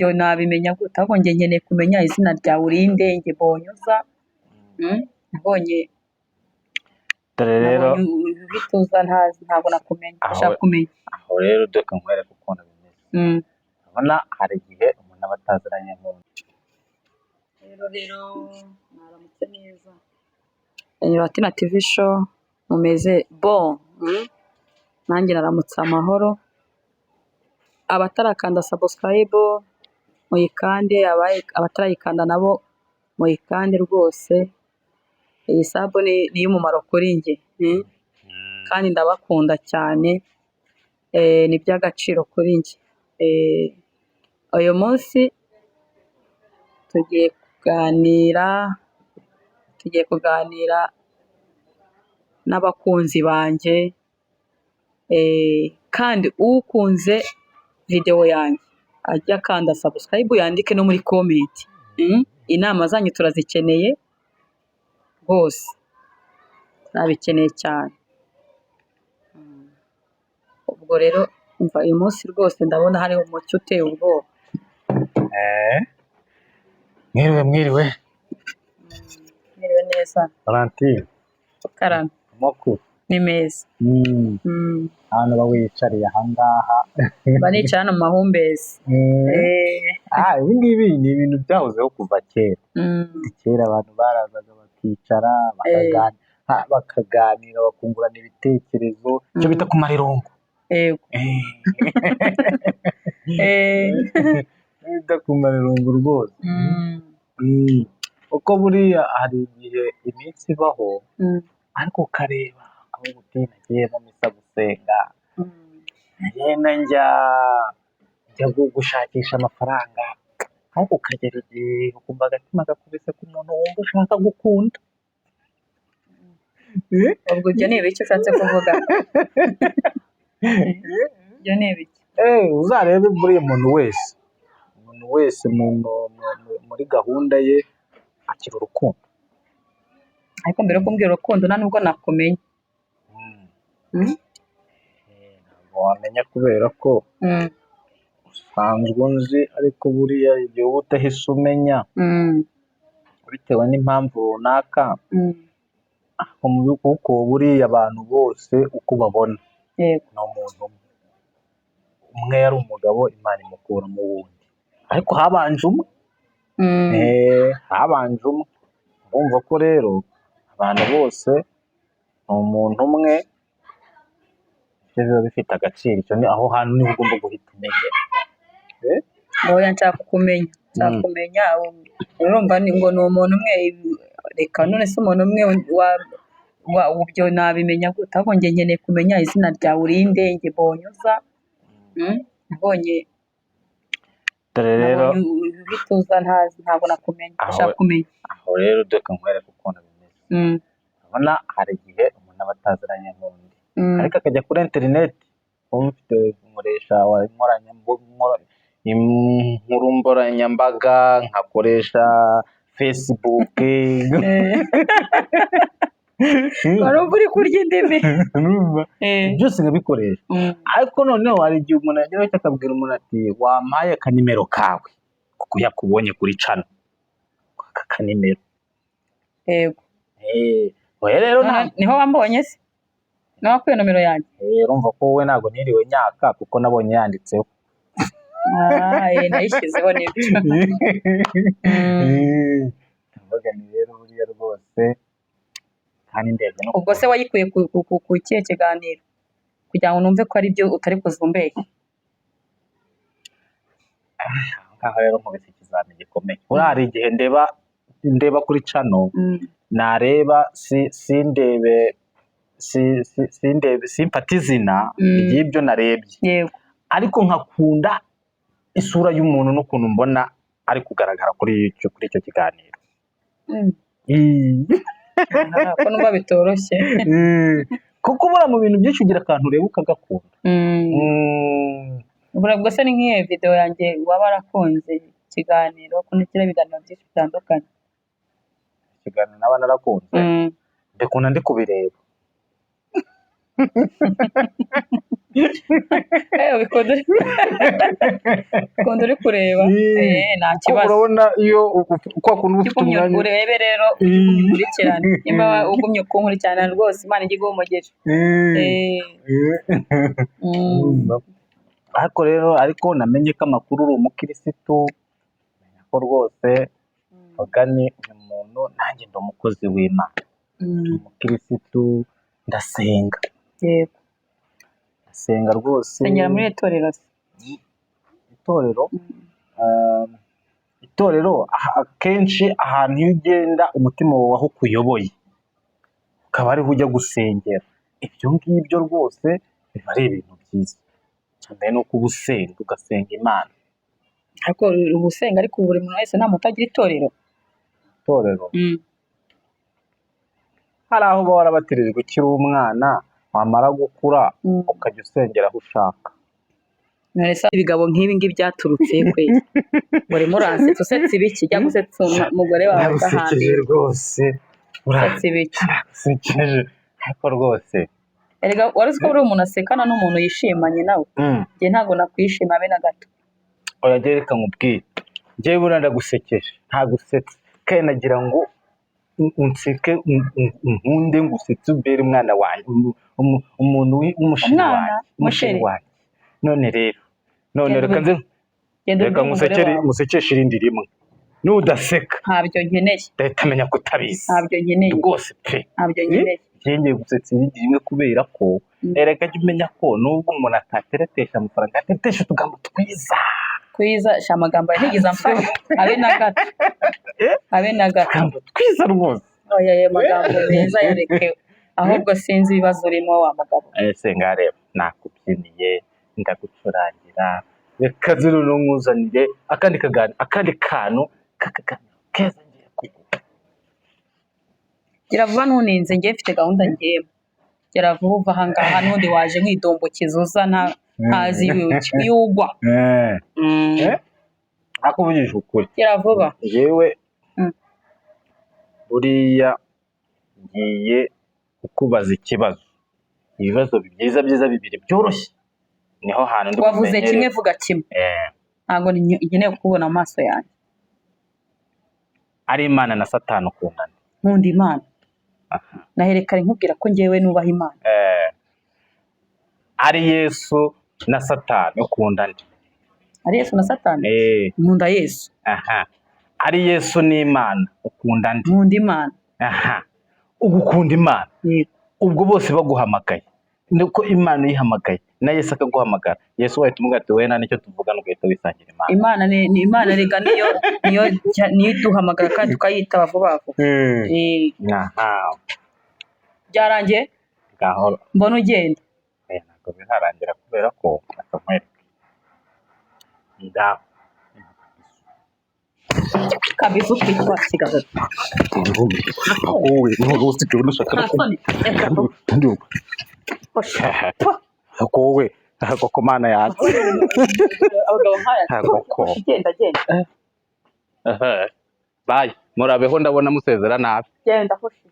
Ibyo nabimenya gute? Ahubwo njye nkeneye kumenya izina ryawe, urinde njye mbonye uza, nabonye Dore rero nabonye uhita uza ntazi, ntabwo nakumenya. Aho ndashaka kumenya. Aho rero reka nkwereke ukuntu bimeze. Urabona hari igihe umuntu aba ataziranye n'undi. Rero mwaramutse neza. Ni Latina TV Show, mumeze bon? Nanjye naramutse amahoro. Abatarakanda subscribe muyikande, abatarayikanda nabo muyikande rwose. Iyi sub ni iy'umumaro kuri njye, kandi ndabakunda cyane, ni iby'agaciro kuri njye. Uyu munsi tugiye kuganira n'abakunzi banjye, kandi ukunze video yanjye ajye akanda subscribe, yandike no muri comment. Inama zanyu turazikeneye rwose, turabikeneye cyane. Ubwo rero umva, uyu munsi rwose ndabona hari umucyo uteye ubwoba. Mwiriwe, mwiriwe. Mwiriwe neza. Valentine. Karame. Amakuru? Ni meza. Hano uba wiyicariye ahangaha? Mba nicaye hano mu mahumbezi. Ah, ibi ngibi ni ibintu byahozeho kuva kera. Kera abantu barazaga bakicara, bakaganira, bakungurana ibitekerezo, icyo bita kumara irungu. Yego. Bita kumara irungu rwose. Kuko buriya hari igihe iminsi ibaho, ariko ukareba ukavuga uti: "Nagiye mu misa gusenga, ngenda njya gushakisha amafaranga," ariko ukagera igihe ukumva agatima gakubise ku muntu wumva ushaka gukunda. Ubwo ibyo ni ibiki ushatse kuvuga? Ibyo ni ibiki? Uzarebe buriya umuntu wese muri gahunda ye agira urukundo. Ariko mbere yo kumbwira urukundo, nta nubwo nakumenya. Mm? Ntabwo wamenya kubera ko usanzwe unzi, ariko buriya igihe uba udahise umenya bitewe n'impamvu runaka, kuko buriya abantu bose uko ubabona ni umuntu umwe. Umwe yari umugabo, Imana imukuramo uwundi, ariko habanje umwe. Habanje umwe. Urumva ko rero abantu bose ni umuntu umwe, ibyo biba bifite agaciro. Icyo ni aho hantu niho ugomba guhita umenyera. Oya, nshaka kumenya, nshaka kumenya. Urumva ni ngo ni umuntu umwe. Reka, none se umuntu umwe wa ibyo nabimenya gute? Ahubwo njye nkeneye kumenya izina ryawe, urinde njye mbonye uza, nabonye Dore rero nabonye uhita uza ntazi, ntabwo nakumenya. Aho Ndashaka kumenya. Aho rero reka nkwereke ukuntu bimeze. Urabona hari igihe umuntu aba ataziranye n'undi, ariko akajya kuri interineti, uba mufite nkoresha inkuru nkoranyambaga, nkakoresha Facebook. Wari uri kurya indimi. Urumva? Byose nkabikoresha, ariko noneho hari igihe umuntu yageraho akabwira umuntu ati: "Wampaye akanimero kawe?" Kuko yakubonye kuri channel aka kanimero. Oya rero None niho wambonye se? Niho wakuye nomero yanjye? Urumva ko wowe ntabwo niriwe nyaka, kuko nabonye yanditseho. Ah, nayishyizeho nibyo. Ndavuga ni rero buriya rwose kandi ndebye no Ubwo se wayikuye ku kihe kiganiro kugira ngo numve ko ari byo, utari kuzumbeshya? Aha ngaha rero nkubise ikizami gikomeye. Buriya hari igihe ndeba kuri channel, nareba sindebe sindebe, simfate izina ry'ibyo narebye, ariko nkakunda isura y'umuntu n'ukuntu mbona ari kugaragara kuri icyo kiganiro. Aha, ko numva bitoroshye. Kuko buriya mu bintu byinshi ugira akantu ureba ukagakunda. Ubwo se ni nk'iyo video yanjye waba warakunze, ikiganiro, ko ngira ibiganiro byinshi bitandukanye? Ikiganiro naba narakunze, mbikunda ndi kubireba. Bikunda uri kureba. Nta Kuko kibazo. Urabona iyo kwa kuntu uba ufite Ugumye umwanya. Urebe rero, ugumye ukurikirane. Nimba ugumye kunkurikirana rwose, Imana ijye iguha umugisha. Ariko rero, ariko namenye ko amakuru uri umukirisitu, menya ko rwose mugani uyu muntu, nanjye ndi umukozi w'Imana, ndi umukirisitu, ndasenga. Ndasenga rwose. Sengera muri iri torero se? Itorero, itorero akenshi ahantu iyo ugenda umutima wawe aho ukuyoboye ukaba ariho ujya gusengera, ibyo ngibyo rwose biba ari ibintu byiza cyane, ni uko uba usenga, ugasenga Imana. Ariko uba usenga, ariko buri muntu wese, nta muntu utagira itorero. Itorero, hari aho uba warabatirijwe ukiri umwana, wamara gukura ukajya usengera aho ushaka. None se ibigabo nk'ibi ngibi byaturutse he kweli? Urimo uransetsa, usetsa ibiki? Jya gusetsa umugore wawe Nagusekeje udahambira. rwose. Usetsa ibiki? Urasekeje ariko rwose. Erega wari uzi ko buri umuntu asekana n'umuntu yishimanye nawe? Njye ntabwo nakwishima habe na gato. Oya, njye reka nkubwire, njyewe buriya ndagusekeje, ntagusetse kandi nagira ngo unseke, unkunde ngusetse, ubere umwana wanjye, umuntu w'umusheri Umwana? wanjye, umusheri Umusheri? wanjye. None rero, none Genda reka nze genda reka ubwire umugore ngusekere, wawe. ngusekeshe irindi rimwe, nudaseka Ntabyo nkeneye. ndahita menya ko utabizi. Ntabyo nkeneye. Rwose pe. Ntabyo nkeneye. Njye ngiye gusetsa irindi rimwe kubera ko erega jya umenya ko nubwo umuntu atateretesha amafaranga, ateretesha utugambo twiza. Twiza sha, amagambo ntigeze amfasha habe na gato. Habe na gato. Utugambo twiza rwose. Oya, ayo magambo meza yareke, ahubwo sinzi ibibazo urimo wa mugabo. Ese ngareba nakubyiniye, ndagucurangira, reka zino nkuzanire akandi kagani, akandi kantu k'akaganiro keza ngiye kuguha. Gira vuba ntuninze, njye mfite gahunda ngiyemo. Gira vuba uva ahangaha, n'undi waje nkidumbukiza uza ntazi iyo ugwa. Ariko uvugishije ukuri, Gira vuba. njyewe buriya ngiye kukubaza ikibazo, ibibazo byiza byiza bibiri byoroshye, niho hantu ndi Wavuze bumenyere. kimwe, vuga kimwe. Ntabwo nkeneye kukubona mu maso yanjye. Ari Imana na Satani, ukundana? Nkunda Imana. Naherekare nkubwira ko njyewe nubaha Imana. Ari Yesu na Satani, ukunda nde? Ari Yesu na Satani? Nkunda Yesu. Aha, ari Yesu n'Imana, ukunda nde? Nkunda Imana. Aha, ugukunda Imana? Yego. Ubwo bose baguhamagaye, niko Imana uyihamagaye na Yesu akaguhamagara, Yesu wahita umubwira ati: "Wowe nta nicyo tuvugana," ugahita wisangira Imana? Imana ni Imana rega, niyo iduhamagara kandi tukayitaba vuba vuba. Aha. Byarangiye? Gahoro. Mbona ugenda. Oya, ntabwo birarangira kubera ko akamwereka ngaho. Kabisa, ukitwa kigaza. Wowe ntabwo usigaye unashaka Nta soni, reka. Wowe koko, Mana yanjye! Abagabo nk'aya. Koko. Genda, genda. Bayi, murabeho, ndabona musezera nabi. Genda hoshi.